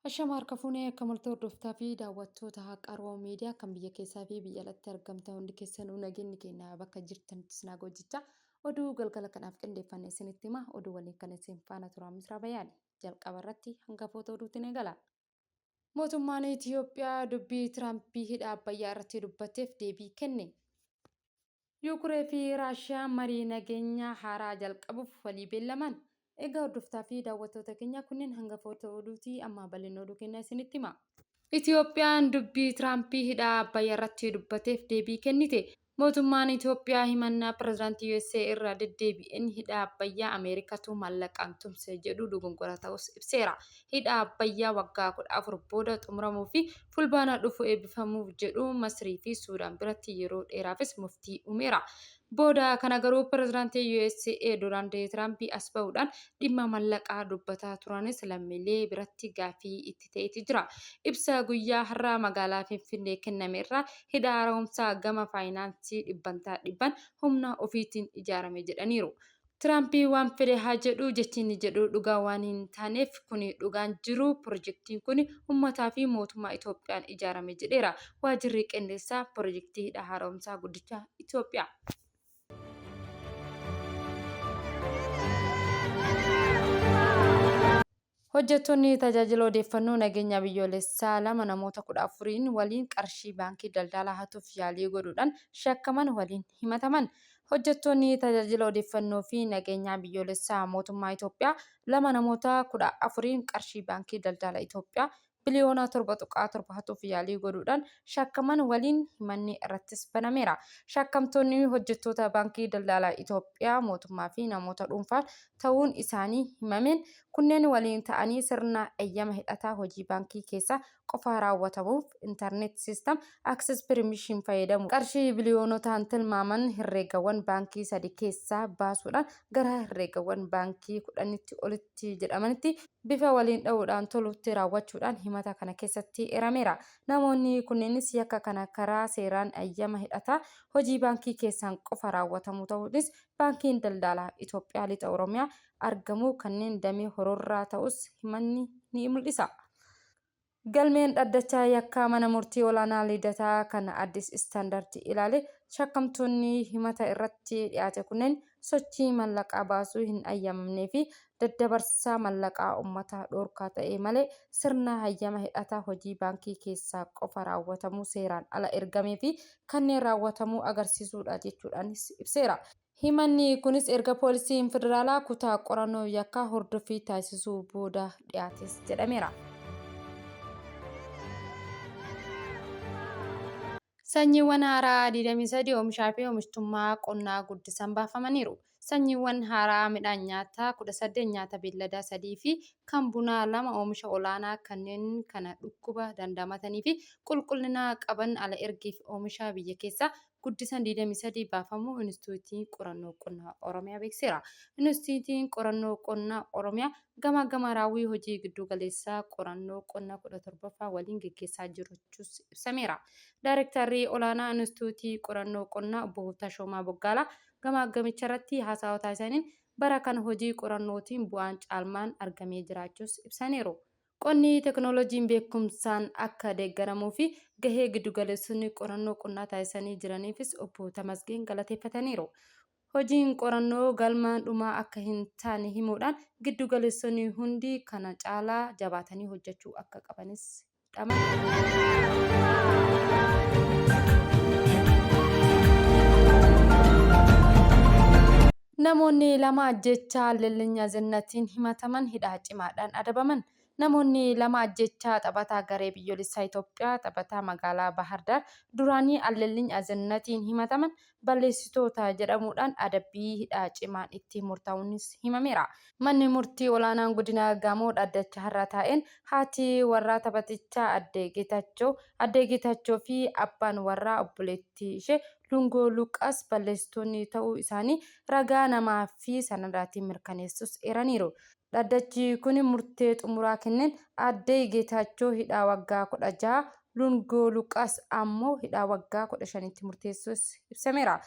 Ashama harka fuunee akka malta hordoftaa fi daawwattoota Qaroo Miidiyaa kan biyya keessaa fi biyya alatti argamtan hundi keessanuu nageenyi keenya bakka jirtanitti isin haa gojjichaa. Oduu galgala kanaaf qindeeffanne isinitti hima. Oduu waliin kan isin faana turan Misraa Bayaani. Jalqaba irratti hangafoota oduutiin eegala. Mootummaan Itoophiyaa dubbii Tiraampii hidha Abbayyaa irratti dubbateef deebii kenne. Yuukuree fi Raashiyaan marii nageenyaa haaraa jalqabuuf walii beellaman. Egaa hordoftaa fi daawwattoota keenya kunneen hangafoota oduuti amma bal'ina oduu keenyaa isinitti hima. Itoophiyaan dubbii Tiraampii hidha Abbayyaa irratti dubbateef deebii kennite. Mootummaan Itoophiyaa himannaa pirezidaantii USA irra deddeebi'een hidha Abbayyaa Ameerikaatu maallaqaan tumse jedhu dogongora ta'uus ibseera. Hidha Abbayyaa waggaa 14 booda xumuramuu fi Fulbaana dhufu eebbifamuuf jedhu Masrii fi Suudaan biratti yeroo dheeraafis muftii uumeera. Booda kana garuu pirezidaantii USA Doonaald Tiraamp as ba'uudhaan dhimma mallaqaa dubbataa turanis lammiilee biratti gaaffii itti ta'eeti jira. Ibsa guyyaa har'aa magaalaa Finfinnee kenname irraa hidha haaromsaa gama faayinaansii dhibbantaa dhibban humna ofiitiin ijaarame jedhaniiru. Tiraamp waan fedhe haa jedhu jechi inni jedhu dhugaa waan hin taaneef kuni dhugaan jiru pirojektiin kuni ummataa fi mootummaa Itoophiyaan ijaarame jedheera waajirri qindeessaa pirojektii hidha haaromsaa guddicha Itoophiyaa. Hojjettoonni tajaajila odeeffannoo nageenyaa biyyoolessaa lama namoota 14n waliin qarshii baankii daldalaa hatuuf yaalii godhuudhaan shakkaman waliin himataman. Hojjettoonni tajaajila odeeffannoo fi nageenyaa biyyoolessaa mootummaa Itoophiyaa lama namoota 14n qarshii baankii daldala Itoophiyaa biliyoona 7.7 hatuuf yaalii godhuudhaan shakkaman waliin himanni irrattis banameera. Shakkamtoonni hojjettoota Baankii Daldala Itoophiyaa mootummaa fi namoota dhuunfaan ta'uun isaanii himameen kunneen waliin ta'anii sirna eeyyama hidhataa hojii baankii keessaa qofa raawwatamuuf Internet System Access Permission fayyadamuun qarshii biliyoonotaan tilmaaman herreegawwan baankii sadi keessaa baasuudhaan gara herreegawwan baankii 10tti olitti jedhamanitti bifa waliin dha'uudhaan tolutti raawwachuudhaan himata kana keessatti eerameera. Namoonni kunneenis yakka kana karaa seeraan eeyyama hidhataa hojii baankii keessaan qofa raawwatamu ta'uunis Baankiin Daldalaa Itoophiyaa Lixa Oromiyaa argamu kanneen damee Hororraa ta'us himanni ni mul'isa. Galmeen dhaddacha yakkaa mana murtii olaanaa Lidataa kan Addis Standard ilaale shakkamtoonni himata irratti dhiyaate kunneen sochii mallaqaa baasuu hin ayyamamnee fi daddabarsa mallaqaa ummataa dhoorkaa ta'e malee sirna hayyama hidhataa hojii baankii keessaa qofa raawwatamuu seeraan ala ergamee fi kanneen raawwatamuu agarsiisuudha jechuudhaanis ibseera. Himanni kunis erga poolisiin federaalaa kutaa qorannoo yakkaa hordoffii taasisuu booda dhiyaates jedhameera. Sanyiiwwan haaraa 23 oomishaa fi oomishtummaa qonnaa guddisan baafamaniiru. Sanyiiwwan haaraa midhaan nyaataa 18, nyaata beelladaa 3 fi kan bunaa 2 oomisha olaanaa kanneen kana dhukkuba dandamatanii fi qulqullina qaban ala ergii fi oomisha biyya keessaa guddisan 23 baafamuu Inistiitiyuutiin Qorannoo Qonnaa Oromiyaa beeksiseera. Inistiitiyuutiin Qorannoo Qonnaa Oromiyaa gamaaggama raawwii hojii giddugaleessaa qorannoo qonna 17ffaa waliin geggeessaa jirachuus ibsameera. Daayrektarri olaanaa Inistiitiyuutii Qorannoo Qonnaa obbo Tashoomaa Boggaalaa gamaaggamicharratti haasawa taasisaniin bara kana hojii qorannootiin bu'aan caalmaan argamee jiraachuus ibsaniiru. Qonni teknooloojiin beekumsaan akka deeggaramuu fi gahee giddugaleessonni qorannoo qonnaa taasisanii jiraniifis obbo Tamasgeen galateeffataniiru. Hojiin qorannoo galma dhumaa akka hin taane himuudhaan giddugaleessonni hundi kana caalaa jabaatanii hojjechuu akka qabanis dhaamaniiru. Namoonni lama ajjeechaa Alleellinyaa Zinnatiin himataman hidhaa cimaadhaan adabaman. Namoonni lama ajjeechaa taphataa garee biyyoolessaa Itoophiyaa taphataa magaalaa Bahar Daar duraanii Allelliny Azennatiin himataman balleessitoota jedhamuudhaan adabbii hidhaa cimaan itti murtaa'uunis himameera. Manni Murtii Olaanaan Godina Gaamoo dhaddacha har'a taa'een haati warraa taphatichaa Aadde Geetaachoo Addee Geetaachoo fi abbaan warraa obboleettii ishee Lungoo Luqaas balleessitoonni ta'uu isaanii ragaa namaa fi sanadaatiin mirkaneessuus eeraniiru. Dhaddachi kuni murtee xumuraa kenneen Aaddee Geetaachoo hidhaa waggaa 16, Lungoo Luqaas ammoo hidhaa waggaa 15tti murteessuus ibsameera.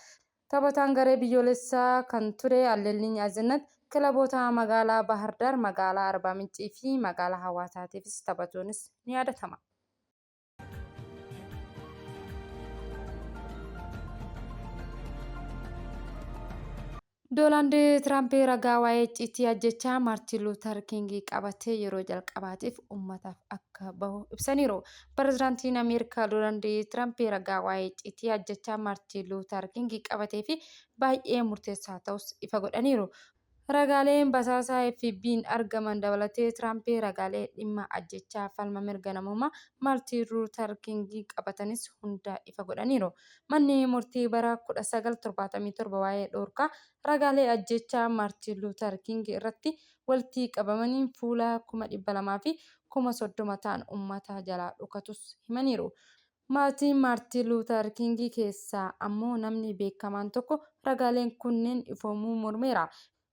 Taphataan garee biyyoolessaa kan ture Alleliny Azennat Kilaboota magaalaa Baahirdaar, magaalaa Arbaa Mincii fi magaalaa Hawaasaatiifis taphatuunis ni yaadatama. Doonaald Tiraamp ragaa waa'ee icciitii ajjechaa Maartiin Luutar Kiing qabatee yeroo jalqabaatiif uummataaf akka bahu ibsaniiru. Pirezidaantiin Ameerikaa Doonaald Tiraamp ragaa waa'ee icciitii ajjechaa Maartiin Luutar Kiing qabatee fi baay'ee murteessaa ta'us ifa godhaniiru. Ragaaleen basaasaa FBI'n argaman dabalatee Tiraamp ragaalee dhimma ajjechaa falma mirga namoomaa Maartiin Luutar Kiing qabatanis hunda ifa godhaniiru. Manni murtii bara 1977 waa'ee dhorkaa ragaalee ajjechaa Maartiin Luutar Kiing irratti walitti qabamaniin fuula 230,000 ta'an uummata jalaa dhokatus himaniiru. Maatii Maartiin Luutar Kiing keessaa ammoo namni beekamaan tokko ragaaleen kunneen ifoomuu mormeera.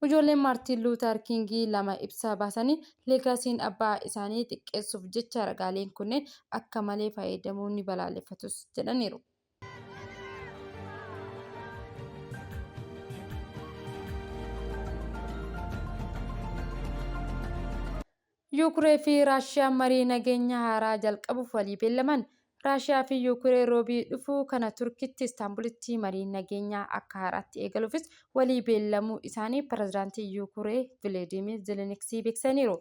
Ijoolleen Maartiin Luutar Kiing lama ibsa baasaniin leegaasiin abbaa isaanii xiqqeessuuf jecha ragaaleen kunneen akka malee fayyadamuu ni balaaleffatus jedhaniiru. Yuukuree fi Raashiyaan marii nageenyaa haaraa jalqabuuf walii beellaman. Raashiyaa fi Yuukuree Roobii dhufu kana Turkitti Istaanbulitti marii nageenyaa akka haaraatti eegaluufis walii beellamuu isaanii Pirezidaantiin Yuukuree Vileedimiir Zeleniksii beeksisaniiru.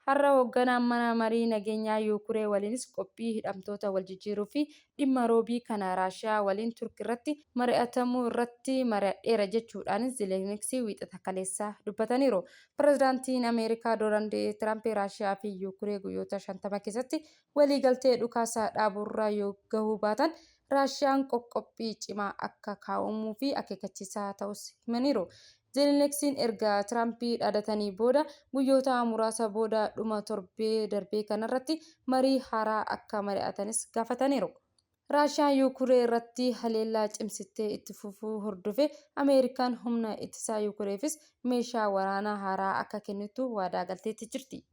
Har'a hoogganaan mana marii nageenyaa Yuukuree waliinis qophii hidhamtoota waljijjiiruu fi dhimma Roobii kana Raashiyaa waliin Turk irratti mari'atamuu irratti mari'adheera jechuudhaanis Zeleniksii Wiixata kaleessaa dubbataniiru. Pirezidaantiin Ameerikaa Doonaald Tiraamp Raashiyaa fi Yuukuree guyyoota 50 keessatti waliigaltee dhukaasa dhaabuurra yoo gahuu baatan Raashiyaan qoqqophii cimaa akka kaa'amuu fi akeekkachiisaa ta'us himaniiru. Zeleniksiin erga Tiraamp dhaadatanii booda guyyoota muraasa booda dhuma torbee darbee kanarratti marii haaraa akka mari'atanis gaafataniiru. Raashiyaan Yuukuree irratti haleellaa cimsitee itti fufuu hordofee Ameerikaan humna ittisaa Yuukureefis meeshaa waraanaa haaraa akka kennitu waadaa galteetti jirti.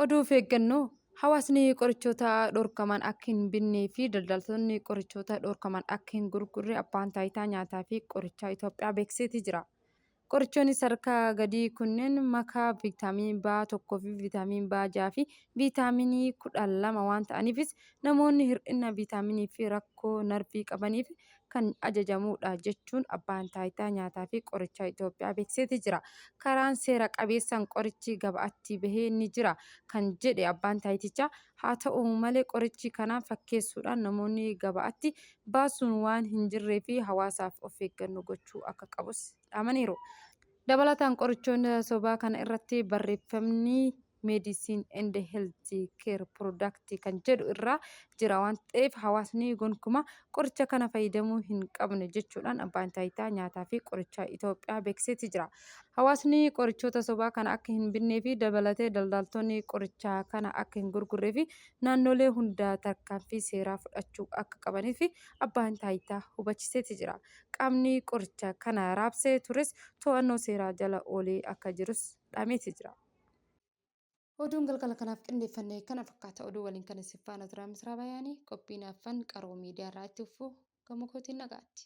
Oduu of eeggannoo Hawaasni qorichoota dhorkaman akka hin binnee fi daldaltoonni qorichoota dhorkaman akka hin gurgurre Abbaan Taayitaa Nyaataa fi Qorichaa Itoophiyaa beeksiseeti jira. Qorichoonni sadarkaa gadii kunneen makaa viitaaminii B1 fi viitaaminii B6 fi viitaaminii 12 waan ta'aniifis namoonni hir'ina viitaaminii fi rakkoo narvii qabaniif kan ajajamuudha jechuun Abbaan Taayitaa Nyaataa fi Qorichaa Itoophiyaa beeksiseeti jira. Karaan seera qabeessaan qorichi gabaatti bahee ni jira kan jedhe Abbaan Taayitichaa, haa ta'u malee qorichi kana fakkeessuudhaan namoonni gabaatti baasuun waan hin jirree fi hawaasaaf of eeggannoo gochuu akka qabus dhaamaniiru. Dabalataan qorichoota sobaa kana irratti barreeffamni Medicine and Health Care Product kan jedhu irraa jira waan ta'eef hawaasni gonkumaa qoricha kana fayyadamuu hin qabne jechuudhaan Abbaan Taayitaa Nyaataa fi Qorichaa Itoophiyaa beeksiseeti jira. Hawaasni qorichoota sobaa kana akka hin binnee fi dabalatee daldaltoonni qorichaa kana akka hin gurgurree fi naannolee hundaa tarkaanfii seeraa fudhachuu akka qabanii fi Abbaan Taayitaa hubachiiseeti jira. Qaamni qoricha kana raabsee tures to'annoo seeraa jala oolee akka jirus dhaameeti jira. Oduun galgala kanaaf qindeeffanne kana fakkaata. Oduu waliin kan isin faana ture Misraa Bayaanii qophiin affan qaroo miidiyaa irraa itti fufuu gama kootiin nagaatti.